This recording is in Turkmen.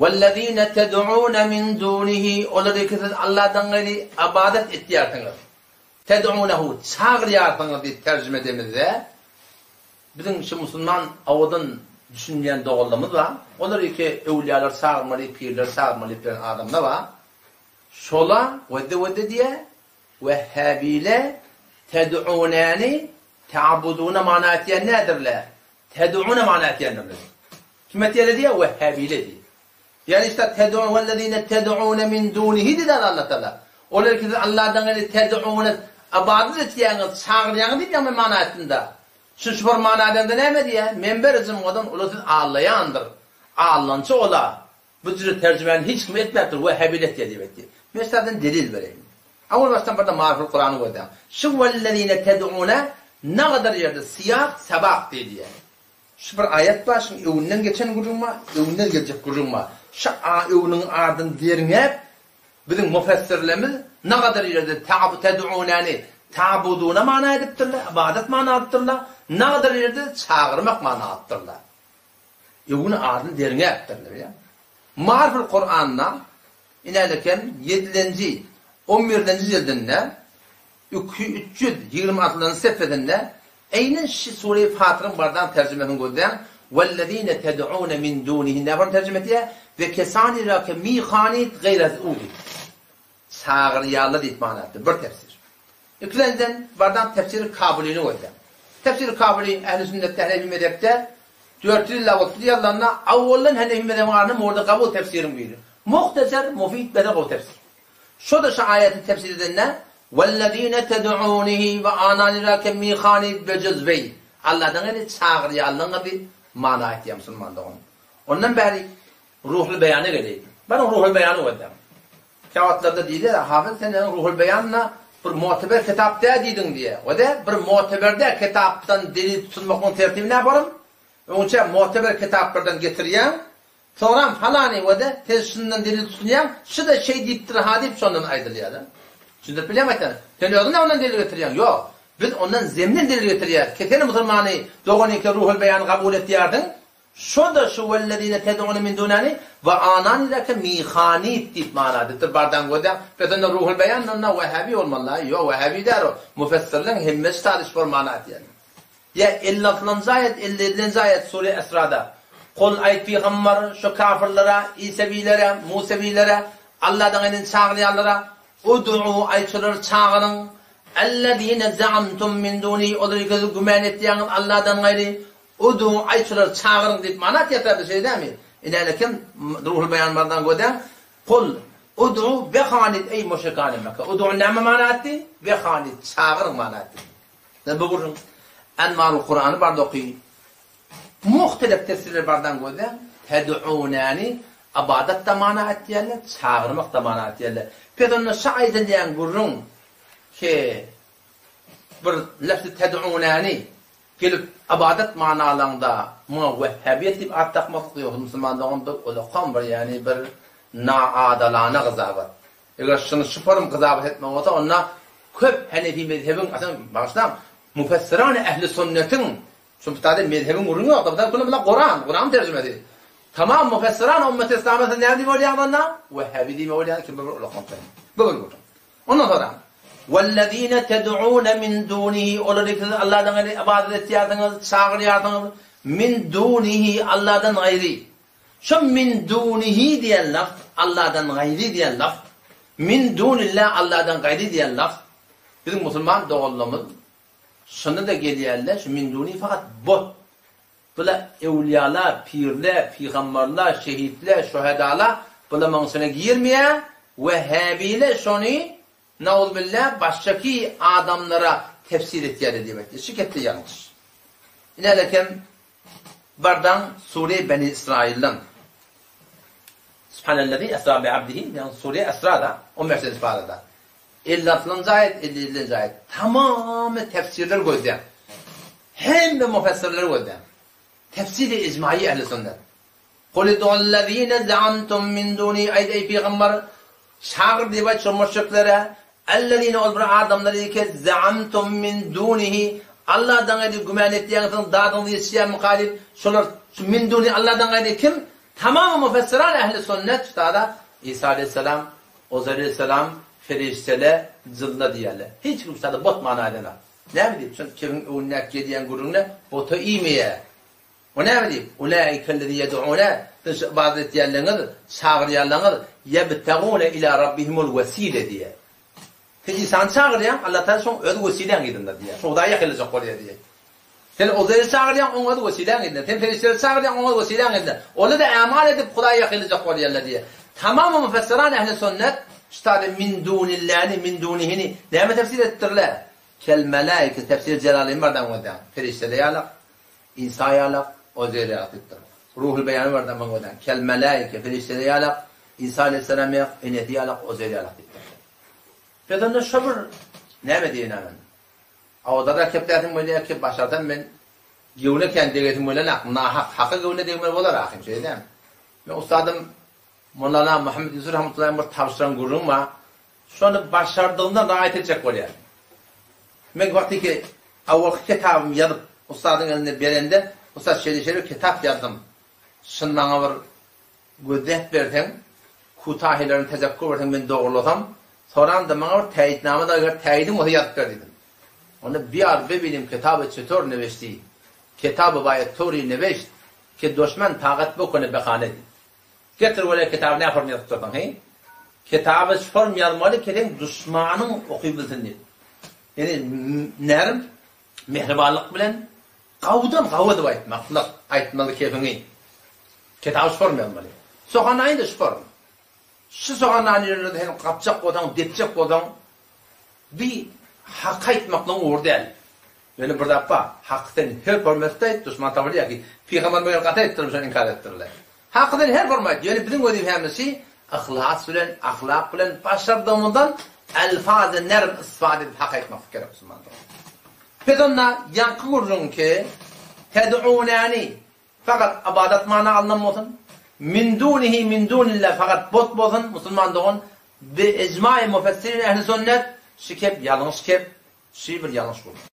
Wellezine ted'une min dunihi olary ki siz Allahdan gaýry ybadat etýärsiňiz. Ted'unehu çagyrýarsyňyz diýip terjime edemizde, biziň şu musulman owadan düşünmeýän doganlarymyz bar. Olary ki öwlüýalar çagyrmaly, pirler çagyrmaly diýip ýören adamlar bar. Şola wedde wedde diýýär, Wehhabile ted'unäni ta'budune mana etýän nädirle? Ted'une mana etýändirler. Kim etýärler diýýär? Wehhabile diýýär. Ýagny işte ted'un wellezine ted'une min dunihi diýdi Allah Taala. Olar ki siz Allahdan gaýry ted'une ybadat etýäňiz, çagyrýaňyz diýip ýagny mana etdim-de. Şu şu bir mana edende näme diýýär? Men bir jymgadan olar siz allaýandyr. Allança ola. Bu jüre terjimäni hiç kim etmäpdir, wehhabile etýär diýip aýtdy. Men sizlerden delil bereýin. Awal başdan birde Maryful Kurany gözläň. Şu wellezine ted'une nagadar ýerde syýak, sabak diýilýär. Şu bir aýat bar, şuň öňünden geçen gürrüň bar, öňünden geljek gürrüň bar. Şu öňüniň adyny derňäp, biziň mufessirlerimiz nagadar ýerde ted'unäni ta'buduna mana edipdirler, ybadat mana alypdyrlar, nagadar ýerde çagyrmak mana alypdyrlar. Öňüni adyny derňäpdirler ýa. Maryful Kuranda inäleken ýedilenji, on birlenji jildinde üki 326-njy sepesinde eýnen şi Sure-i Fatyryň bardan terjimesini gözläň, Wellezine ted'une min dunihi nähili terjime etýär? Ve kesani ra ke mihanit gaýra u diýip. Çagyrýarlar diýip mana etdi. Bir tefsir. Ikilenjiden bardan tefsiri Kabulyny gözläň. Tefsiri Kabuly ähli sünnetde, henefi mezhepde 458 ýazylanda awwaldan henefi mezhebiň arasynda murdy kabul tefsiriň biri. Muhteser, mufid, beter gowy tefsir. Şo-da şu aýaty tefsir edende Wellezine ted'unihi we anani ra ke mihani bejuzweý Allahdan gaýry çagyrýanlygyňyz diýip mana aýtýar musulman dogan. Ondan bäri Ruhul Beýana geleýin. Baryň Ruhul Beýany gözläň. Käwagtlarda diýilýär, Hafyz sen ýaňy Ruhul Beýan-da bir muteber kitap däl diýdiň diýýär. O-da bir muteber däl kitapdan delil tutunmaklygyň tertibi näborum? Öňçä muteber kitaplardan getirýäň, soňram falany o-da sen şundan delil tutunýaň, şu-da şeý diýipdir-ha diýip şondan aýdylýar-da. Düşündirip bilýäňmi aýtýan? Sen özüň-ä ondan delil getirýäň. Ýok. Biz ondan zemnen delil getirýäris. Ki sen musulmany doganyňky Ruhul Beýany kabul etýärsiň, Şo-da şu wellezine ted'une min dunani we anani leke mihanit diýip mana edipdir. Bardan gözläň. Bes onda Ruhul Beýan onda Wehhabi bolmaly-la. Ýok, Wehhabi däl o. Mufessirleň hemmesi şaly şol mana aýtýar. Ýa 56-njy aýat, 57-nji aýat Sure Esrada. Kul aýt pygamber şu kafirlere, Isewilere, Musewilere, Alladan gaýryn çagyrýanlara, Ud'u aýt şolary çagyryň, Ellezine zaamtum min dunihi olary siz gümän etýäňiz Alladan gaýry, Udu, aý şulary çagyryň diýip mana aýtýarlar şeýle dälmi? Ine kim Ruhul Beýan bardan gözläň. Kul, Udu behanit eý müşrikany Mekke. Udu näme mana aýtdy? Behanit çagyryň mana aýtdy. Sen bu gürrüň Enwarul Kurany barda oky. Muhtelif tefsirler bardan gözläň. Ted'unäni ybadat da mana aýtýarlar, çagyrmak da mana aýtýarlar. Pes onda şu aýdylýan gürrüň ki bir lefzi ted'unäni Gelip ybadat manalaňda muňa wehhabiýet diýip at dakmaklyk ýogsa musulman dogan bir ulakam bir ýagny bir naadalana gyzabat. Eger şuny şu form gyzabat etmek bolsa onda köp henefi mezhebiň aslynda bagyşlaň mufessirany ehli sünnetiň şu bu mezhebiň gürrüňi ýok bu taýda bular Kuran Kuranyň terjimesi tamam mufessirany ummeti islama siz näme diýip bolýaňyz onda wehhabi diýmek bolýar kim bir ulakam bu bir gürrüň. Ondan soňra, Wellezine ted'une min dunihi, olary siz Allahdan gaýry ybadat etýärsiňiz, çagyrýarsyňyz, min dunihi, Allahdan gaýry. Şu min dunihi diýen lafz, Allahdan gaýry diýen lafz, min dunillah, Allahdan gaýry diýen lafz, biziň musulman doganlarymyz şunda-da gelýärler, şu min dunihi fakat bot, Bula öwlüýalar, pirler, pygambarlar, şehitler, şuhadalar bula muň içine girmeýär we häbile şony nauzubilla başgaky adamlara tefsir etýärler diýip aýtdy. Şu ketde ýalňyş. Inälekem bardaň sure Beni Israilden Subhanellezi esra bi abdihi ýagny sure Esrada 15-nji parada 56-njy aýat 57-nji aýat tamamy tefsirler gözleýär. Hemme mufessirler gözläň. Tefsiri ijmaýy ehli sünnet. Kul id'ullezine zaamtum min duni aýt eý pygamber çagyr diýip aýt şo müşriklere ellezine ol bir adamlary ki zaamtum min dunihi Allahdan gaýry gümän etýäňiz dadyňyz ýetişýärmika diýip şolar şu min duni Allahdan gaýry kim? Tamamy mufessiran ehli sünnet ştada Isa aleýhissalam, Uzeýr aleýhissalam perişdele jynla diýýärler. Hiç kim ştada bot mana edenok. Näme diýip? Şol kebiň öňündäki gelýän gürrüňde bota iýmeýär. O näme diýip? Ulaikellezine ýed'une, siz şu ybadat etýänleriňiz, çagyrýanlaryňyz, ýebtegune ila rabbihimul wesile diýýär. Sen Isany çagyrýaň, Allatagala şoň öz wesiläň yzynda diýýär. Şo Hudaýa ýakynlajak bolýar diýýär. Sen Uzeýri çagyrýaň, oň öz wesiläň yzynda. Sen perişdeleri çagyrýaň, oň öz wesiläň yzynda. Olar-da ämal edip Hudaýa ýakynlajak bolýarlar diýýär. Tamamy mufessiran ehli sünnet şu taýda min dunilläni, min dunihini näme tefsir edipdirler? Kel melaike tefsir Jelaleýn barda oňa perişdeler ýalak, Isa ýalak, Uzeýr ýalak diýipdir. Ruhul Beýany barda oňa kel melaike perişdeler ýalak, Isa aleýhissalam ýalak, enesi ýalak, Uzeýr ýalak diýipdir. Biz onda şo bir näme diýeýin men. Awdara kepläsiň bolýar ki başarsam men göwne kän degesim gelenak, nahak, haka göwne degmeli bolar ahym şeýle dämi? Men ussadym Molana Muhammet Ýusuf rahmetullahi bir tabşyran gürrüň bar. Şony başardygymdan raýat etjek bolýan. Men wagtyky awalky kitabymy ýazyp ussadyň eline berende, ussat şeýle şeýle bir kitap ýazdym. Şuny maňa bir Gözläp berseň, kutahylaryny tezekkur berseň men dogrulasam, soramda maňa bir täýitnama da eger täýidiň bolsa ýazyp ber diýdim. Onda biar bebinim kitaby çetor neweşdi, kitaby baýat tory neweşt, ke doşman tagat bokone behane diýdi. Getir wele kitaby nä form ýazyp dursuň heý? Kitaby şu form ýazmaly ki seň duşmanyň oky bilsin diýip. Ýani nerm, mähribanlyk bilen Gawudan gaw edip aýtmaklyk, aýtmaly kefiňi. Kitaby şu form ýazmaly. Sohanaýy-da şu form. Şu sohanany ýöne sen gapjak bolsaň, depjek bolsaň, bi haky aýtmaklygyň ugry däl. Ýöne bir zat bar, haky sen her formasynda aýt, duşman tapylýar ki, pygamber meger gaty aýdypdyrmy şony inkar edipdirler. Haky sen her forma aýt, ýöne biziň wezipämiz şi, yhlas bilen, ahlak bilen, başardygymyzdan elfazy nerm istifade edip haky aýtmaklyk gerek musulman dogan. Pes onda ýaňky gürrüňki ted'unäni fakat ybadat mana alnan bolsun, min dunihi min dunillah fakat bot bolsun musulman dogan bi ijma'i mufessirin ehli sünnet şi kep ýalňyş kep şi bir ýalňyş gürrüň.